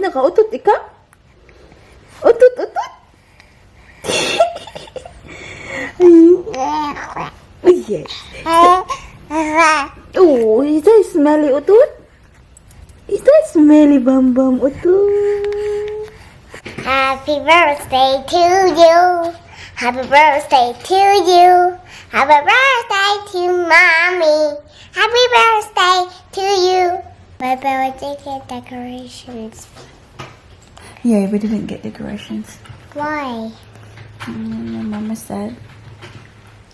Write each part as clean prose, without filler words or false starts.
nakautot ikaw? Utot, utot. Yes. Oh, is that smelly utot? Is that smelly bum bum utot? Happy birthday to you. Happy birthday to you. Happy birthday to mommy. Happy birthday to you. My birthday decorations. Yeah, we didn't get decorations. Why? My mama said.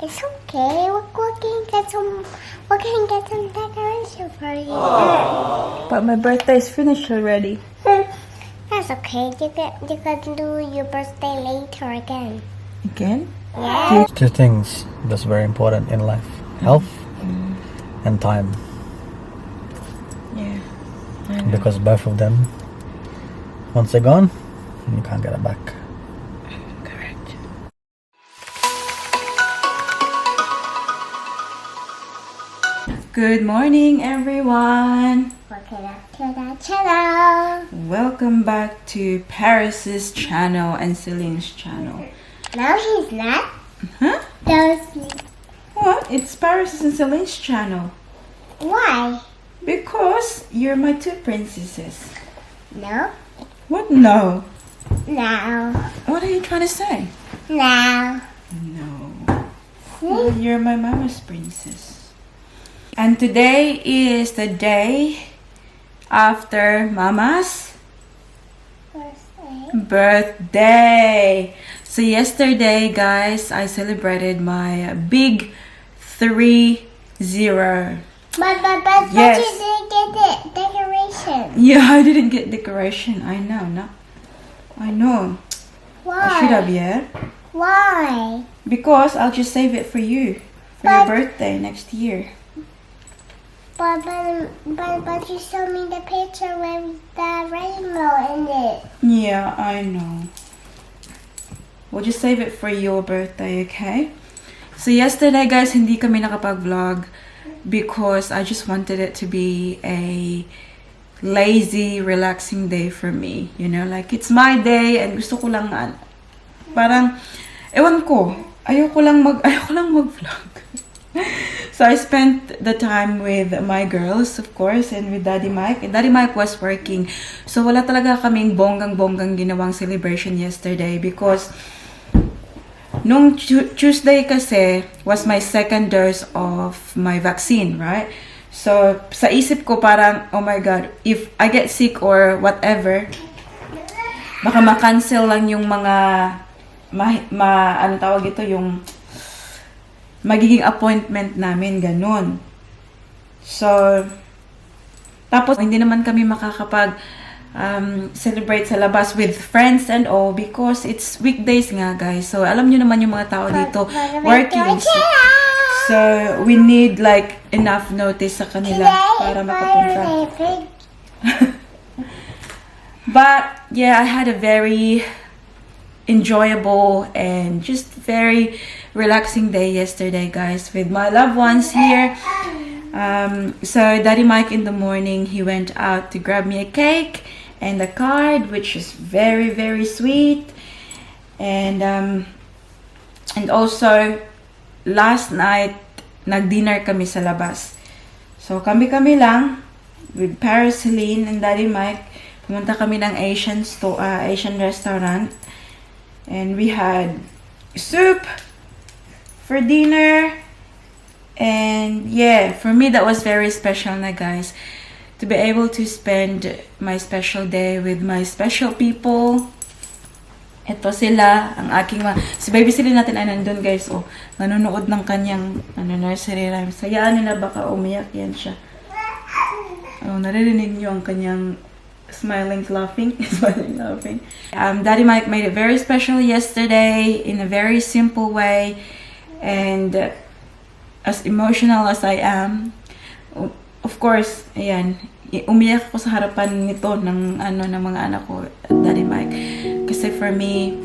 It's okay. We can get some decoration for you. But my birthday is finished already. That's okay. You can do your birthday later again. Again? Yeah. Two things that's very important in life: health and time. Yeah. Because both of them, once they're gone, you can't get it back. Correct. Good morning, everyone. Welcome back to the channel. Welcome back to Paris's channel and Celine's channel. No, he's not. Huh? Those. What? It's Paris's and Celine's channel. Why? Because you're my two princesses. No. What? No. No. What are you trying to say? No. No. You're my mama's princess. And today is the day after mama's birthday. So yesterday, guys, I celebrated my big 3-0. But Yes. you didn't get the decoration. Yeah, I didn't get decoration. I know, no. I know. Why? I should have, yeah. Why? Because I'll just save it for you. For your birthday next year. But you showed me the picture with the rainbow in it. Yeah, I know. We'll just save it for your birthday, okay? So yesterday, guys, hindi kami nakapag-vlog because I just wanted it to be a lazy, relaxing day for me. You know, like it's my day and gusto ko lang parang ewan ko, ayoko lang mag-vlog. So I spent the time with my girls, of course, and with Daddy Mike. And Daddy Mike was working. So wala talaga kaming bonggang-bonggang ginawang celebration yesterday because nung Tuesday kasi was my second dose of my vaccine, right? So sa isip ko parang, oh my God, if I get sick or whatever, baka ma-cancel lang yung mga ano tawag ito, yung magiging appointment namin, ganun. So, tapos hindi naman kami makakapag celebrate sa labas with friends and all because it's weekdays nga, guys. So, alam nyo naman yung mga tao dito working. So, we need like enough notice sa kanila para makapunta. But, yeah, I had a very enjoyable and just very relaxing day yesterday, guys, with my loved ones here. So Daddy Mike in the morning, he went out to grab me a cake and a card, which is very, very sweet. And also last night nag-dinner kami sa labas. So kami lang with Paris, Celine, and Daddy Mike. Pumunta kami ng Asian restaurant. And we had soup for dinner. And yeah, for me that was very special na, guys. To be able to spend my special day with my special people. Ito sila, ang aking si baby sila natin ay nandun, guys. Oh, nanonood ng kanyang nursery rhyme. Sayaan nila, baka umiyak yan siya. Oh, naririnig niyo ang kanyang smiling, laughing. Daddy Mike made it very special yesterday in a very simple way, and as emotional as I am, of course, ayan, umiyak ako sa harapan nito ng mga anak ko, Daddy Mike, kasi for me,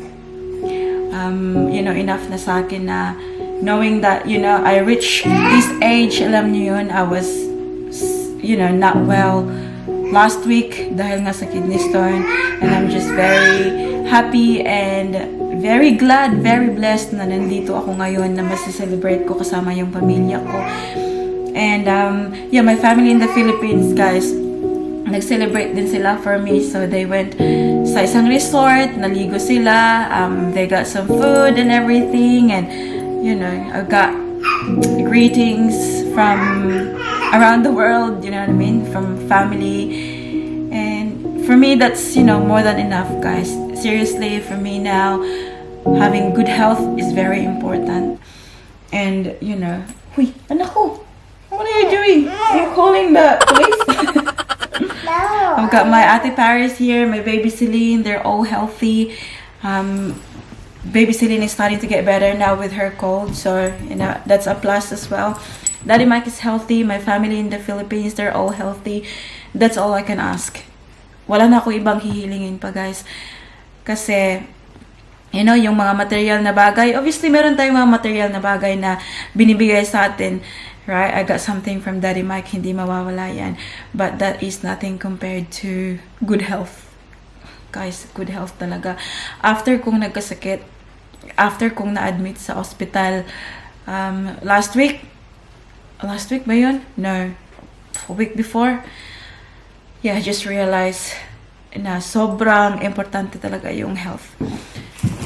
you know, enough na sa akin na knowing that, you know, I reached this age, alam niyo yun, I was, you know, not well last week dahil nga sa kidney stone. And I'm just very happy and very glad, very blessed na nandito ako ngayon na masiselebrate ko kasama yung pamilya ko. And yeah, my family in the Philippines, guys, nag-celebrate din sila for me. So they went sa isang resort, naligo sila, they got some food and everything, and you know, I got greetings from around the world, you know what I mean, from family. And for me, that's, you know, more than enough, guys. Seriously, for me now, having good health is very important. And you know, huy, anak ko, what are you doing? Are you calling the police? No. I've got my Ate Paris here, my baby Celine, they're all healthy. Baby Celine is starting to get better now with her cold, so you know, that's a plus as well. Daddy Mike is healthy, my family in the Philippines, they're all healthy. That's all I can ask. Wala na ako ibang hihilingin pa, guys. Kasi, you know, yung mga material na bagay, obviously meron tayong mga material na bagay na binibigay sa atin. Right? I got something from Daddy Mike, hindi mawawala yan. But that is nothing compared to good health. Guys, good health talaga. After kong nagkasakit, after kong na-admit sa hospital, last week ba yun? No. A week before. Yeah, I just realized na sobrang importante talaga yung health.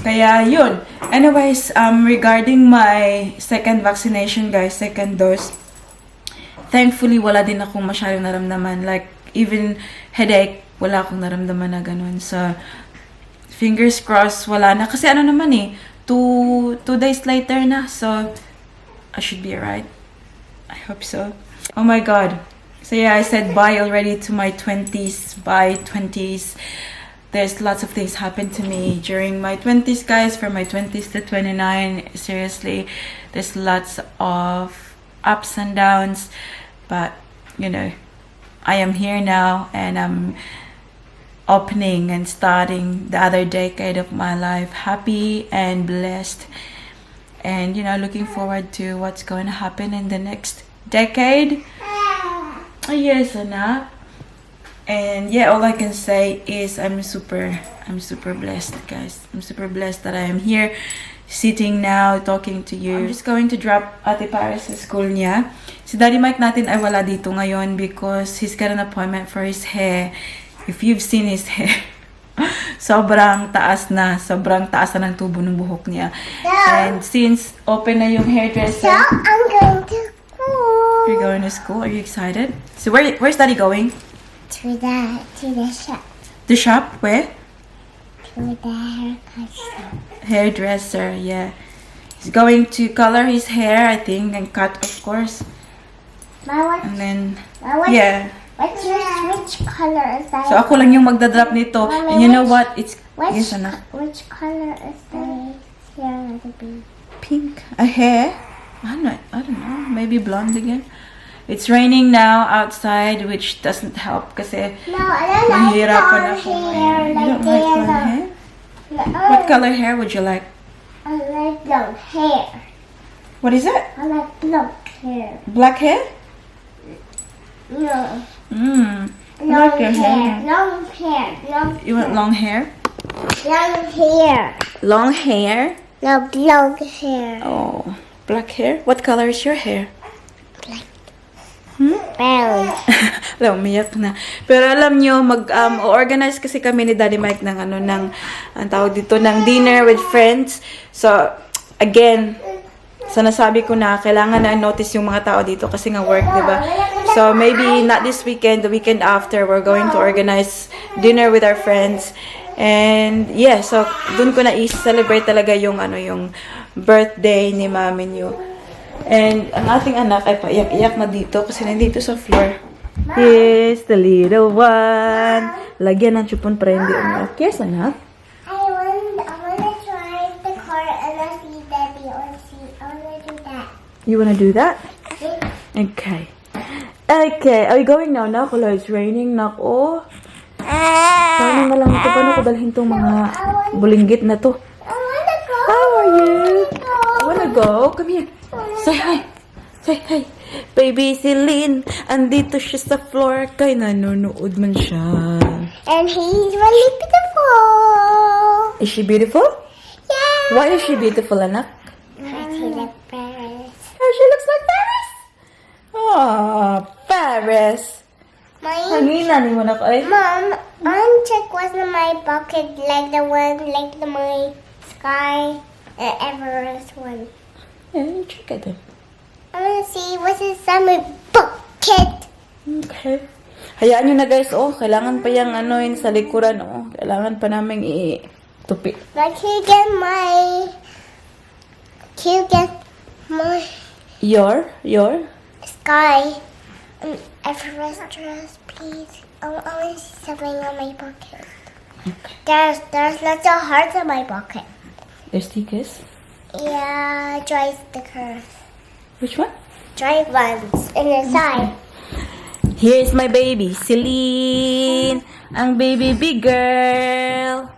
Kaya yun. Anyways, regarding my second vaccination, guys, second dose, thankfully wala din akong masyadong naramdaman. Like, even headache, wala akong naramdaman na ganun. So, fingers crossed, wala na. Kasi ano naman eh, two days later na. So, I should be alright. I hope so. Oh my God. So yeah, I said bye already to my 20s. Bye 20s. There's lots of things happened to me during my 20s, guys. From my 20s to 29, seriously, there's lots of ups and downs. But, you know, I am here now, and I'm opening and starting the other decade of my life happy and blessed. And, you know, looking forward to what's going to happen in the next decade. Yes, Anna. And yeah, all I can say is I'm super blessed, guys. I'm super blessed that I am here, sitting now, talking to you. I'm just going to drop Ate Paris sa school niya. Si Daddy Mike natin ay wala dito ngayon because he's got an appointment for his hair. If you've seen his hair, sobrang taas na ng tubo ng buhok niya. And since open na yung hairdresser, So I'm going to school. you're going to school. Are you excited? So where's Daddy going? To the shop. The shop? Where? To the haircut shop. Hairdresser, yeah. He's going to color his hair, I think, and cut, of course. And then, yeah. Which color is that? So ako lang yung magdadrop nito. And you know what? It's, yes, anak. Which color is the hair going to be? Pink. A hair? I don't know. Maybe blonde again. It's raining now outside, which doesn't help kasi No, I don't like mahirapan blonde ako hair. ngayon. You don't like blonde hair? No, What color hair would you like? I like blonde hair. What is it? I like blonde hair. Black hair? No. I Long like your hair. hair. Long hair. You want long hair? Long hair. Long hair? No, long hair. Oh, black hair? What color is your hair? Brown. Alam, umiyak na. Pero alam nyo, organize kasi kami ni Daddy Mike ng ang tawag dito, ng dinner with friends. So, again, nasabi ko na, kailangan na notice yung mga tao dito kasi nga work, diba? So, maybe not this weekend, the weekend after, we're going to organize dinner with our friends. And, yeah, so, dun ko na i-celebrate talaga yung birthday ni mami niyo. And ang ating anak ay paiyak-iyak na dito kasi nandito sa floor. Yes, the little one. Lagyan ng chupon para hindi umiyak. Yes, anak. I wanna drive the car and I see Daddy on seat. I wanna do that. You wanna do that? Okay. Okay, are we going now? Nakula, it's raining. Nako. Paano na lang ito? Paano ko dalhin itong mga bulinggit na to? I wanna go. How are you? Wanna go? Come here. Say hi. Say hi. Baby Celine, andito siya sa floor kay nanonood man siya. And he's really beautiful. Is she beautiful? Yeah. Why is she beautiful, anak? Because he loves Paris. Oh, she looks like Paris. Oh, Paris. Hanginan mo na ko eh. Mom, check what's in my bucket, like the one, like the my sky, Everest one. Yeah, check it then. I wanna see what's inside my bucket. Okay. Hayaan nyo na guys, oh, kailangan pa yung ano yun sa likuran, oh. Kailangan pa namin i-tupi. But can you get my Your? sky and Everest dress, please? I want to see something on my bucket. Okay. There's lots of hearts in my bucket. There's stickers. Yeah, dry stickers. Which one? Dry ones in the side. Here's my baby, Celine. Ang baby big girl.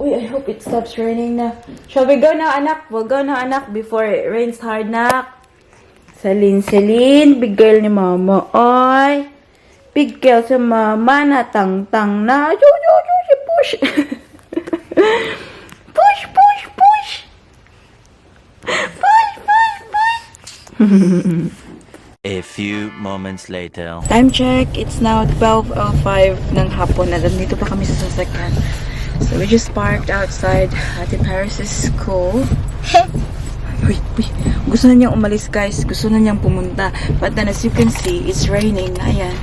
Uy, I hope it stops raining na. Shall we go now, anak? We'll go now, anak, before it rains hard, nak. Celine, big girl ni mama. Oy, big girl sa mama na tang-tang na. Push. Push. A few moments later. Time check, it's now 12:05 ng hapon na nandito pa kami sa sasakyan. So we just parked outside Ate Paris' school. Uy, gusto na niyang umalis guys, gusto na niyang pumunta. But then as you can see, it's raining. Ayan.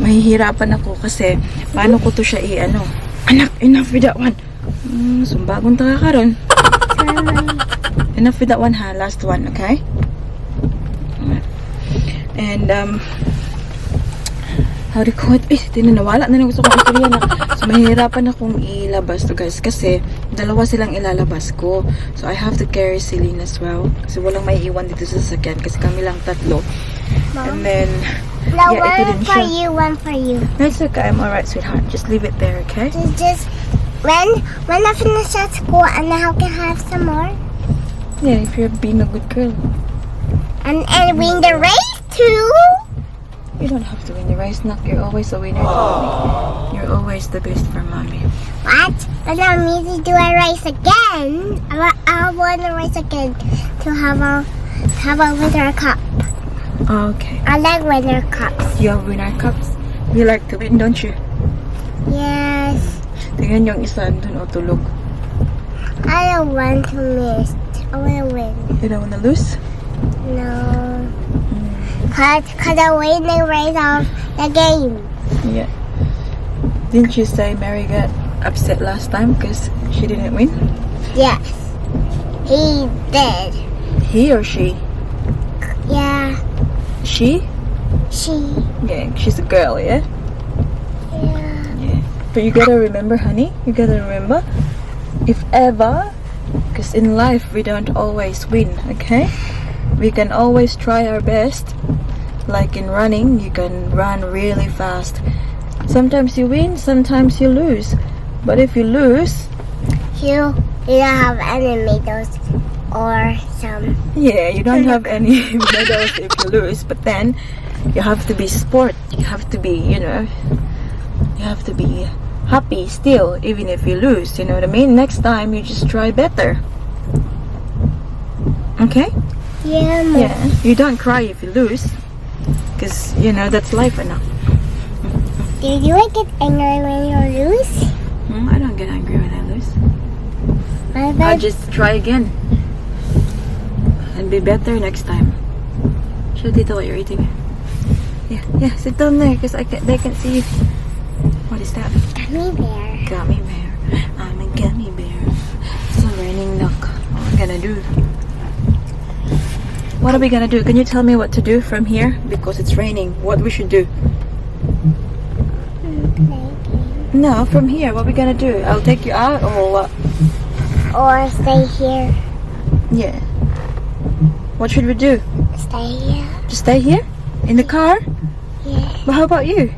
Mahihirapan ako kasi paano ko to siya i-ano. Anak, enough with that one. Sumbagong taga ka ron. Enough with that one ha, last one, okay? And how do you call it? Nawala na gusto kong istorya na. So, mahirapan akong ilabas to guys kasi dalawa silang ilalabas ko. So, I have to carry Celine as well. Kasi walang may iwan dito sa sasakyan kasi kami lang tatlo. Mom? And then, No, yeah, ito din siya. one for you. That's okay. I'm alright, sweetheart. Just leave it there, okay? Just when I finish at school and I can have some more. Yeah, if you're being a good girl. And win the race too. You don't have to win the race, Nak. You're always a winner for mommy. You're always the best for mommy. What? But I need to do a race again. I want to race again to have a winner cup. Okay. I like winner cups. You have winner cups? You like to win, don't you? Yes. Tingnan yung isa dun o tulog. I don't want to miss. I want to win. You don't wanna lose? No. Cause I win the race of the game. Yeah. Didn't you say Mary got upset last time because she didn't win? Yes. He did. He or she? Yeah. She? She. Yeah, she's a girl, yeah? Yeah. Yeah. But you gotta remember, honey, you gotta remember, if ever, because in life we don't always win, okay? We can always try our best. Like in running, you can run really fast. Sometimes you win, sometimes you lose. But if you lose, You don't have any medals or some. yeah, you don't have any medals if you lose. But then, you have to be sport. You have to be, you have to be happy still, even if you lose. You know what I mean? Next time, you just try better. Okay? Yeah, Mom. Yeah. You don't cry if you lose. Because, that's life enough. Do you get angry when you lose? I don't get angry when I lose. My I'll bad. just try again. And be better next time. Show Tito what you're eating. Yeah, sit down there because they can see you. What is that? Gummy bear. Gummy bear. I'm a gummy bear. It's raining, look. What am I gonna do? What are we gonna do? Can you tell me what to do from here? Because it's raining. What we should do? No, from here. What we gonna do? I'll take you out or what? Or stay here. Yeah. What should we do? Stay here. Just stay here? In the car? Yeah. But how about you?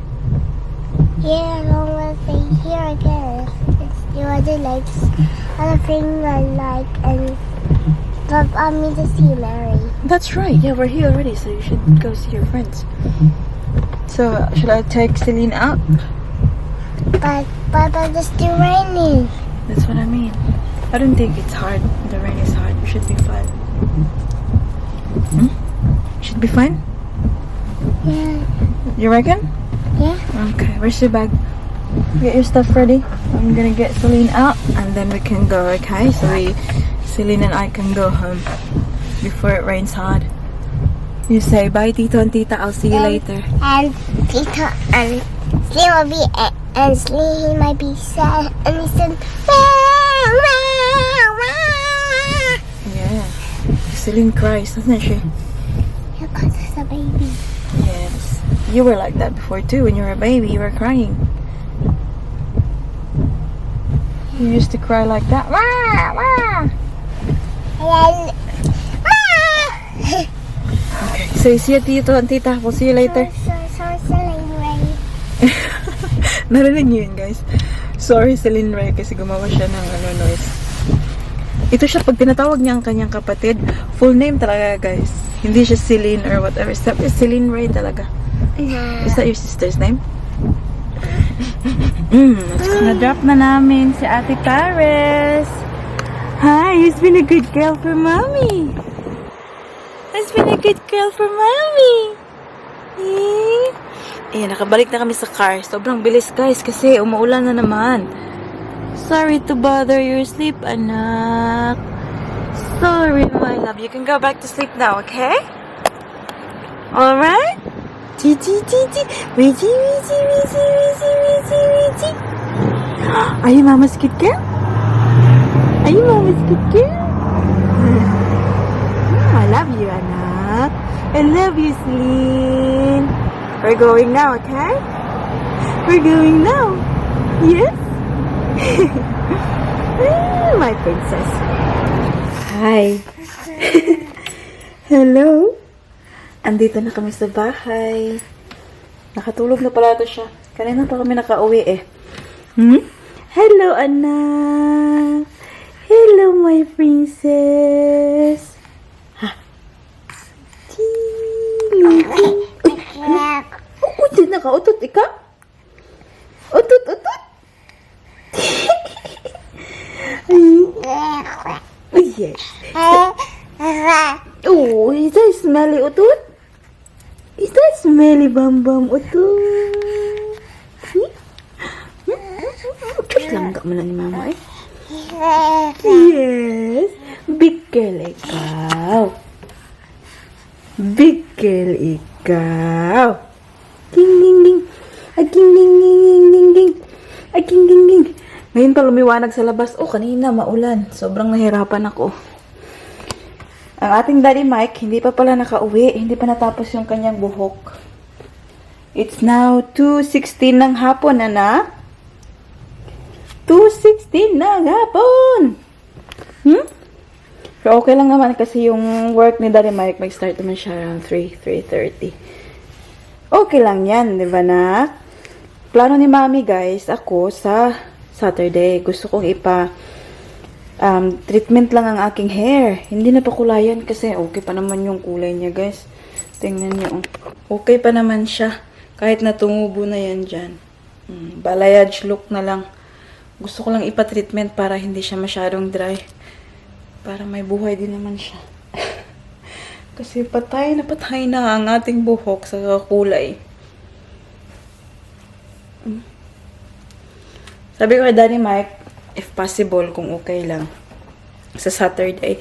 Yeah, I don't want to stay here again. It's the other things I like, and But I need to see Mary. That's right. Yeah, we're here already, so you should go see your friends. So, should I take Celine out? But it's still raining. That's what I mean. I don't think it's hard. The rain is hard. We should be fine. Should be fine? Yeah. You reckon? Yeah. Okay, where's your bag? Get your stuff ready. I'm gonna get Celine out and then we can go, okay? So Celine and I can go home before it rains hard. You say bye, Tito and Tita. I'll see you later. And Tito and Slim will be and Slim he might be sad and he said Yeah. Celine cries, doesn't she? yeah, 'cause it's a baby. Yes. You were like that before too. When you were a baby, you were crying. You used to cry like that. Wah, wah. And then Okay. So see you, Tito and Tita. We'll see you later. so Celine Ray. Narinig niyo yun, guys. Sorry, Celine Ray, kasi gumawa siya ng noise. Ito siya pag tinatawag niya ang kanyang kapatid. Full name talaga, guys. Hindi siya Celine or whatever. It's Celine Ray talaga. Is that your sister's name? Na-drop na namin si Ate Paris. Hi, who's been a good girl for mommy? Who's been a good girl for mommy? Ayan, nakabalik na kami sa car. Sobrang bilis, guys, kasi umuulan na naman. Sorry to bother your sleep, anak. Sorry, my love. You can go back to sleep now, okay? Alright? Titi. Are you mama's kid girl? Are you mama's kid girl? I love you, anak. I love you, Celine. We're going now, okay? We're going now. Yes? My princess. Hi. Hello. Andito na kami sa bahay. Nakatulog na pala ito siya. Kanina pa kami nakauwi eh. Hello, anak. Hello, my princess. Ha? Utot na ka. Utot ikaw? Utot. Oh, yes. Oh, is that smelly utot? Is that smelly bam utot? Just lang ka man ni mama eh. Yes. Big girl ikaw. Big girl ikaw. Ging ging ging. Ging ging ging ging ging. Ging ging ging. Ngayon pa lumiwanag sa labas. Oh, kanina maulan. Sobrang nahirapan ako. Ang ating Daddy Mike, hindi pa pala nakauwi. Hindi pa natapos yung kanyang buhok. It's now 2:16 ng hapon, anak. 2:16 ng hapon! Pero okay lang naman kasi yung work ni Daddy Mike, mag-start naman siya around 3:30. Okay lang yan, di ba na? Plano ni Mami, guys, ako sa Saturday, gusto kong treatment lang ang aking hair. Hindi na pa kulayan kasi okay pa naman yung kulay niya, guys. Tingnan niyo. Okay pa naman siya. Kahit natumubo na yan dyan. Balayage look na lang. Gusto ko lang ipa-treatment para hindi siya masyadong dry. Para may buhay din naman siya. Kasi patay na ang ating buhok sa kulay. Sabi ko kay Daddy Mike, if possible, kung okay lang, sa Saturday.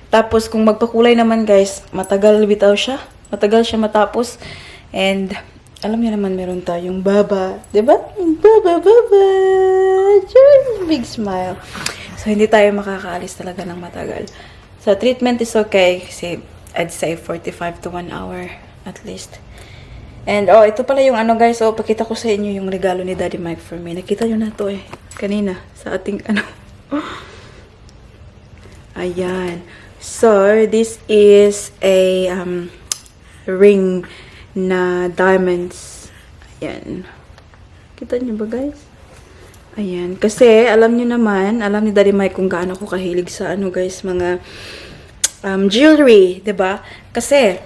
Tapos, kung magpakulay naman, guys, matagal bitaw siya. Matagal siya matapos. And, alam niyo naman, meron tayong baba. Diba? Baba. Just big smile. So, hindi tayo makakaalis talaga ng matagal. So, treatment is okay. Kasi, I'd say 45 to 1 hour at least. And, oh, ito pala yung ano, guys. Oh, pakita ko sa inyo yung regalo ni Daddy Mike for me. Nakita nyo na to eh. Kanina. Sa ating, ano. Ayan. So, this is a ring na diamonds. Ayan. Kita nyo ba, guys? Ayan. Kasi, alam nyo naman, alam ni Daddy Mike kung gaano ko kahilig sa ano, guys, mga jewelry, diba? Kasi,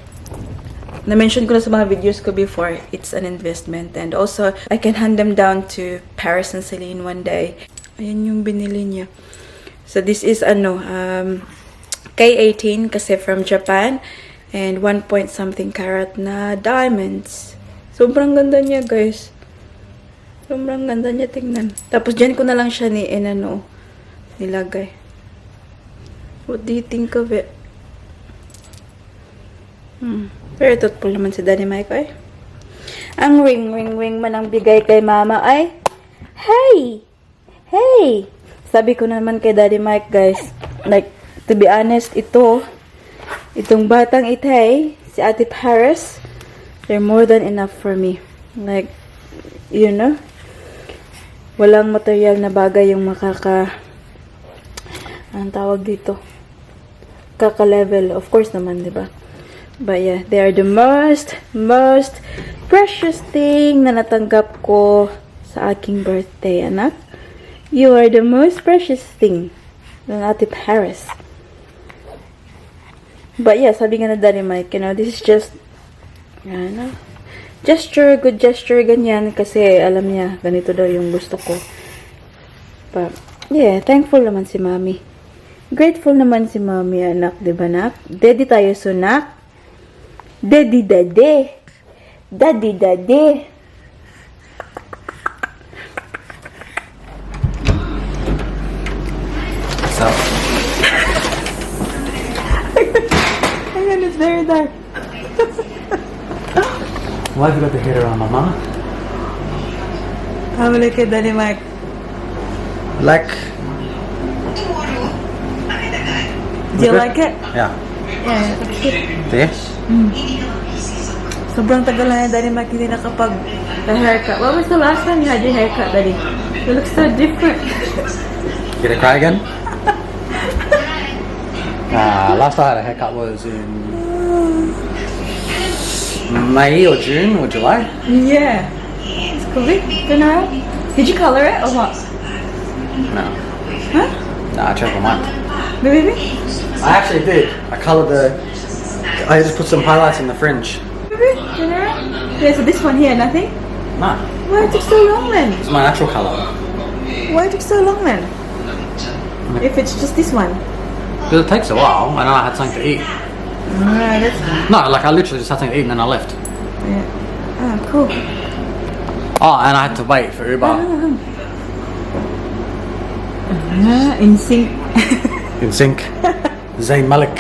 na-mention ko na sa mga videos ko before, it's an investment. And also, I can hand them down to Paris and Celine one day. Ayan yung binili niya. So, this is, K18 kasi from Japan. And 1 point something carat na diamonds. Sobrang ganda niya, guys. Sobrang ganda niya, tingnan. Tapos, dyan ko na lang siya nilagay. What do you think of it? Very thoughtful naman si Daddy Mike, ay. Ang ring man ang bigay kay Mama ay, hey! Hey! Sabi ko naman kay Daddy Mike, guys, like, to be honest, itong batang itay, si Ate Paris, they're more than enough for me. Like, you know, walang material na bagay yung ang tawag dito, kaka-level. Of course naman, diba? But yeah, they are the most precious thing na natanggap ko sa aking birthday, anak. You are the most precious thing ng Ate Paris. But yeah, sabi nga na Daddy Mike, you know, this is just, gesture, good gesture, ganyan. Kasi alam niya, ganito daw yung gusto ko. But yeah, thankful naman si Mommy. Grateful naman si Mommy, anak, diba, nak? Daddy tayo, sunak. Daddy. So, Ayan, it's very dark. why have you got the heater on, Mama? Have a look at Daddy Mike. Like. Do you like it? Yeah. Yeah, that's cute. Yes. Sobrang tagal na yan, Daddy Mike, hindi nakapag-haircut. When was the last time you had your haircut, Daddy? You look so different. You gonna cry again? Last time I had a haircut was in May or June or July. Yeah. It's COVID. Been around. Did you color it or what? No. Huh? No, I changed my mind. Baby? I actually did. I just put some highlights in the fringe. Baby? Been around? Yeah, so this one here, nothing? No, Why it took so long then? it's my natural colour. Why it took so long then? If it's just this one. Because it takes a while, and then I had something to eat. Alright, that's... No, like I literally just had something to eat and then I left. Yeah. Ah, cool. Oh, and I had to wait for Uber. In sync. In sync. Zayn Malik.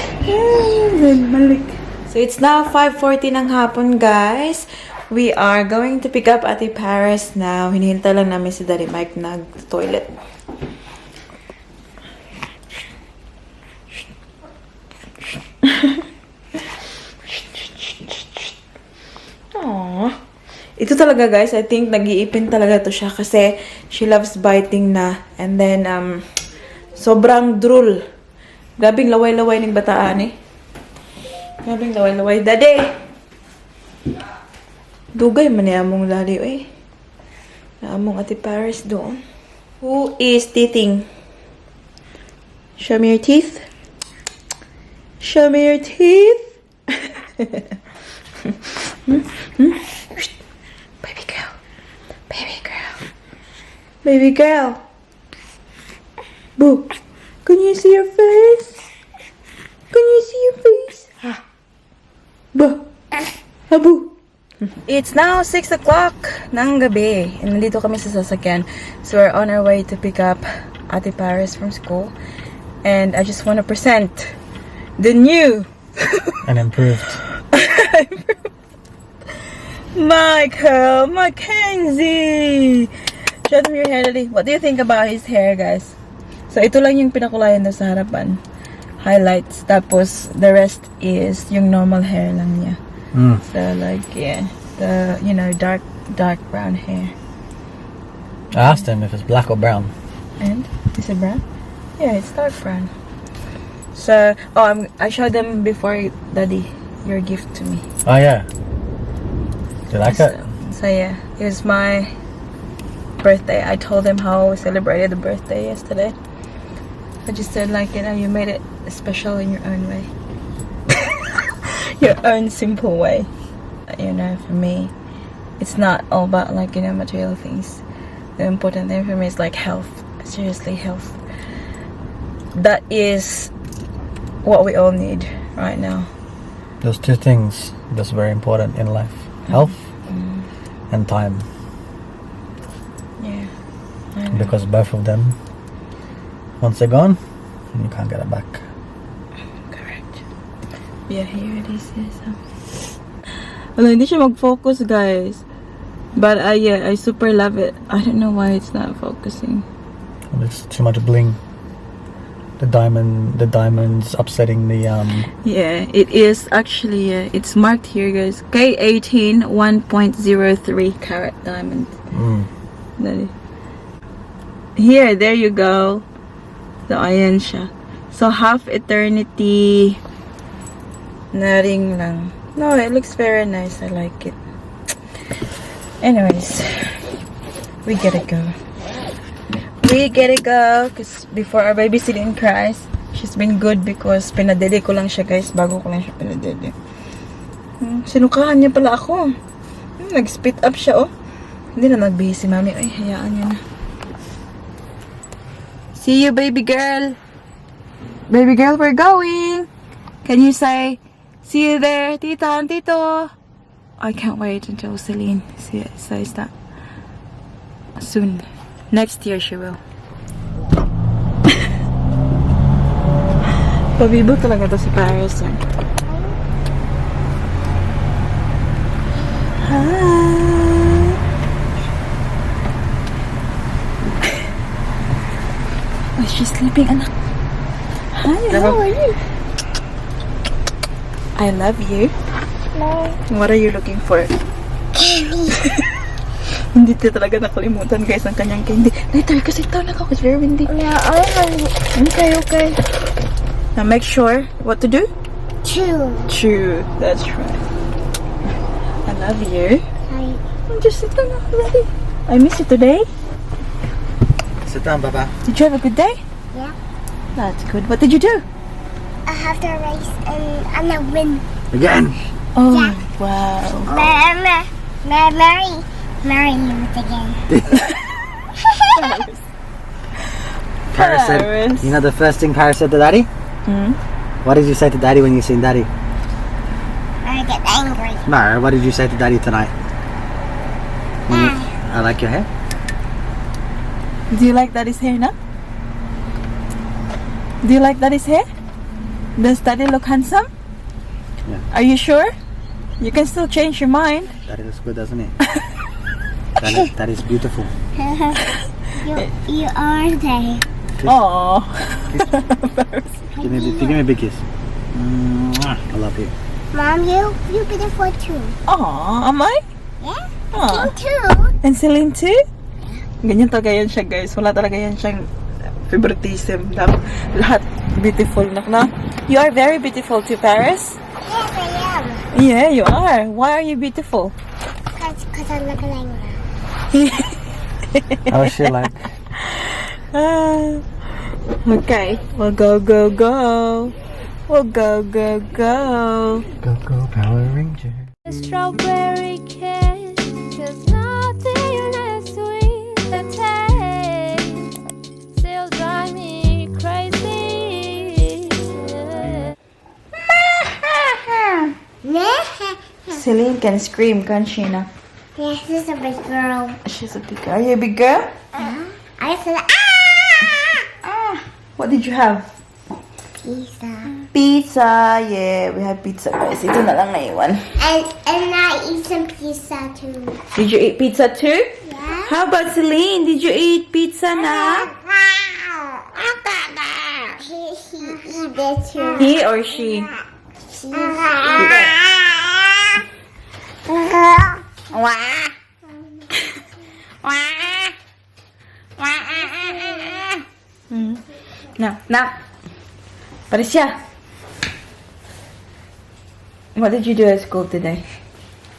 So it's now 5:40 ng hapon, guys. We are going to pick up Ate Paris now. Hinihintay lang namin si Daddy Mike nag-toilet. Aww. Ito talaga, guys, I think nag-iipin talaga to siya kasi she loves biting na. And then, sobrang drool. Grabing laway-laway ng bataan eh. Grabing laway-laway. Daddy! Dugay man niya among lali eh. Naamong Ate Paris doon. Who is teething? Show me your teeth. Show me your teeth. Baby girl. Baby girl. Baby girl. Boo. Can you see your face? Can you see your face? Ah. Boo. Boo. It's now 6 o'clock ng gabi. And nandito kami sa sasakyan. So we're on our way to pick up Ate Paris from school. And I just want to present the new And improved. Michael Mackenzie. Show them your hair, Daddy. What do you think about his hair, guys? So ito lang yung pinakulayan na sa harapan. Highlights. Tapos the rest is yung normal hair lang niya. So like, yeah, the, you know, dark brown hair. I asked him if it's black or brown. And is it brown? Yeah, it's dark brown. So, I showed them before, Daddy, your gift to me. Oh yeah. Do you like it? So yeah, it was my birthday. I told them how we celebrated the birthday yesterday. I just said, like, you know, you made it special in your own way. your own simple way. You know, for me, it's not all about like, you know, material things. The important thing for me is like health. Seriously, health. That is what we all need right now. Those two things that's very important in life. Health and time. Yeah. I know. Because both of them, once they're gone, you can't get it back. Correct. Yeah, here it is. Well, hindi siya mag-focus, guys. But yeah, I super love it. I don't know why it's not focusing. There's too much bling. The diamond's upsetting the Yeah, it is actually, it's marked here, guys. K18 1.03 carat diamond. That is. Here, there you go. So, ayan siya. So, half eternity. Naring lang. No, it looks very nice. I like it. Anyways, we gotta go. We gotta go because before our baby sitting cries, she's been good because pinadede ko lang siya, guys, bago ko lang siya pinadede. Sinukahan niya pala ako. Nag-spit up siya, oh. Hindi na nagbihis si mami. Ay, hayaan niya na. See you, baby girl. Baby girl, we're going. Can you say, see you there, tita and tito? I can't wait until Celine says that. Soon. Next year she will. Pabibo talaga to si Paris. Hi. Oh, she's sleeping, anak. Hi, how are you? I love you. No. What are you looking for? Candy. Hindi ko talaga nakalimutan, guys, ang kanyang candy. Later, kasi ito na ako. It's very windy. Yeah, I want Okay. Now make sure what to do. two. Chew. That's right. I love you. Just sit down already. I miss you today. Sit down, Baba. Did you have a good day? Yeah. That's good. What did you do? I have the race and I win. Again. Oh, Yeah. wow. Marry you again. Paris said, Paris. you know the first thing Paris said to Daddy? What did you say to Daddy when you seen Daddy? I get angry. No, what did you say to Daddy tonight? I like your hair. Do you like Daddy's hair now? Do you like Daddy's hair? Does Daddy look handsome? Yeah. Are you sure? You can still change your mind. Daddy looks good, doesn't he? That is beautiful. You are there. Aww. Give me a big kiss. Mwah. I love you. Mom, you beautiful too. Aww, am I? Yeah? Aww. You too. And Celine too? Ganyan talaga yan siya, guys. Wala talaga yan siyang favoritism. Lahat beautiful. Na. You are very beautiful too, Paris. Yes, I am. Yeah, you are. Why are you beautiful? Because I look like that. How is she like? Okay, we'll go. We'll go. Go, Power Ranger. Strawberry kiss, there's nothing as sweet as taste. Still drive me crazy. Celine can scream, can't she now? Yeah, she's a big girl. She's a big girl. Are you a big girl? I said, What did you have? pizza. Pizza. Yeah, we have pizza, guys. Ito na lang naiwan. And I eat some pizza too. Did you eat pizza too? Yeah. How about Celine? Did you eat pizza na? He eat it too. He or she? Now. Parisha. What did you do at school today?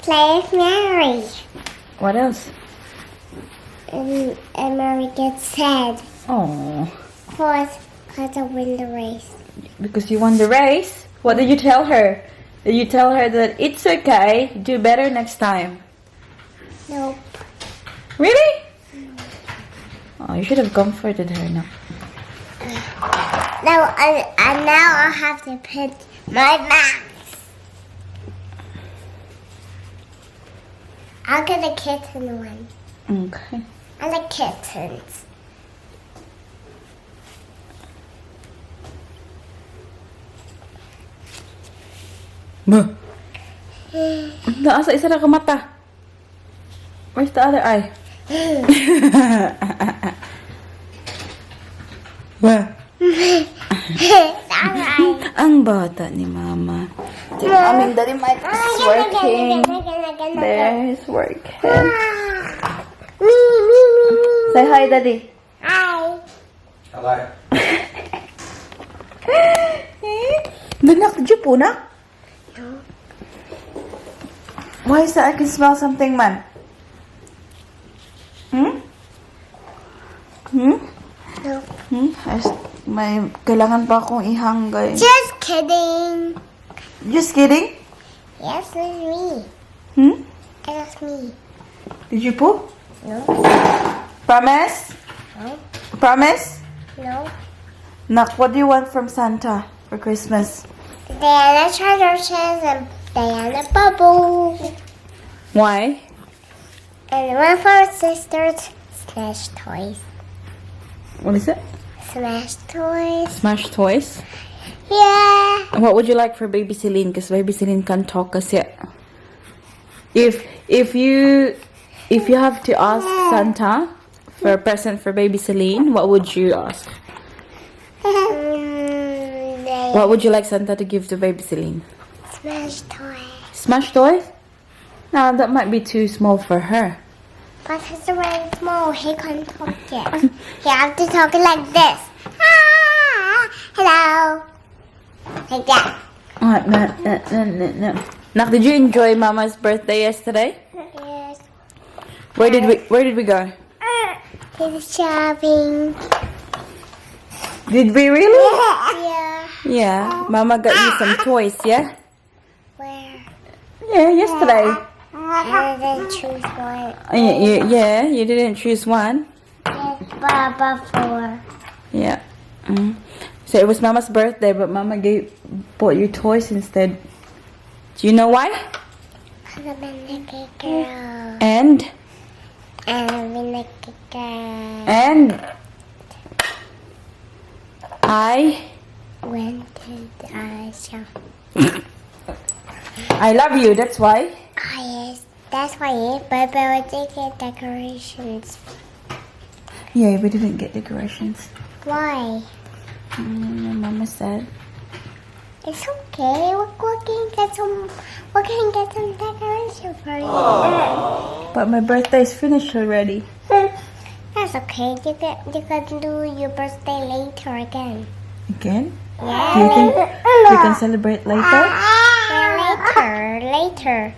Play with Mary. What else? And Mary gets sad. Oh, Because I win the race. because you won the race? What did you tell her? Did you tell her that it's okay, do better next time? Nope. Really? Oh, you should have comforted her now. Now, and now I'll have to put my mask. I'll get a kitten one. Okay. I like kittens. Nasa isa na ka mata. Where's the other eye? Alright. Ang bata ni Mama. Si Mami, Daddy Mike is working. There, he's working. Say hi, Daddy. Hi. Hello. Nanak, did you po na? Why is that I can smell something, man? No. May kailangan pa akong ihanggay. Just kidding. Just kidding? Yes, it's me. It's me. Did you poo? No. Promise? No. Promise? No. Nak, what do you want from Santa for Christmas? Diana treasure chest and Diana bubble. Why? And one for sisters. Smash toys. What is it? Smash toys. Smash toys? Yeah. And what would you like for Baby Celine? Because Baby Celine can't talk us yet. If you have to ask Santa for a present for Baby Celine, what would you ask? What would you like Santa to give to Baby Celine? Smash toys. Smash toys? No, that might be too small for her. But he's very small. He can't talk yet. He have to talk like this. Ah, hello. Like that. No. Nak, did you enjoy Mama's birthday yesterday? Yes. Where did we go? He's shopping. Did we really? Yeah. Yeah. Mama got you some toys, yeah? Where? Yeah, yesterday. I didn't choose one. Yeah, you didn't choose one. Yes, Baba 4. Yeah. So it was Mama's birthday, but Mama bought you toys instead. Do you know why? Because I've been a good girl. And I've been a good girl. and I Went to the shop. I love you. That's why. Ah, yes. That's why Baba would take the decorations. Yeah, we didn't get decorations. Why? Mama said. It's okay. We can get some decoration for you. But my birthday is finished already. That's okay. You can do your birthday later again. Again? Yeah. Do you think we can celebrate later? Later.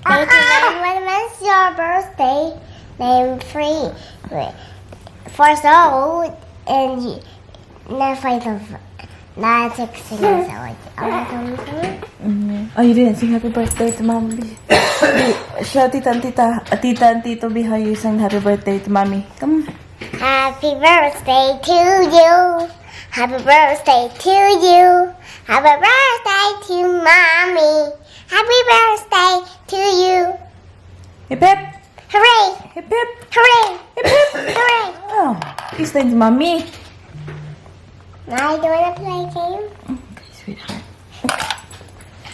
When's your birthday? Name 3. For so and not 5 of not 6 Oh, you didn't sing happy birthday to Mommy. Show Tita and Tito Bihayu sang happy birthday to Mommy. Come on. Happy birthday to you. Happy birthday to you. Happy birthday to Mommy. Happy birthday to you. Hip hip. Hooray! Hip hip. Hooray! Hip hip. Hooray! Oh, please thank Mommy. Now you wanna play a game? Okay, sweetheart.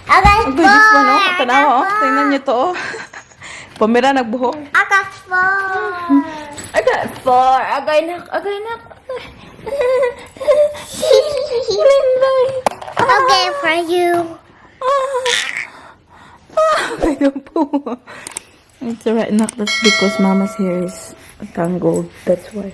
I got Ang good, this one, oh. 4. Tanawa, oh. Tingnan niyo to, oh. Pamira nagbuhok. I got 4. I got 4. Agay nak. Linday. Okay, for you. I don't poo. It's alright, nak. That's because Mama's hair is tangled. That's why.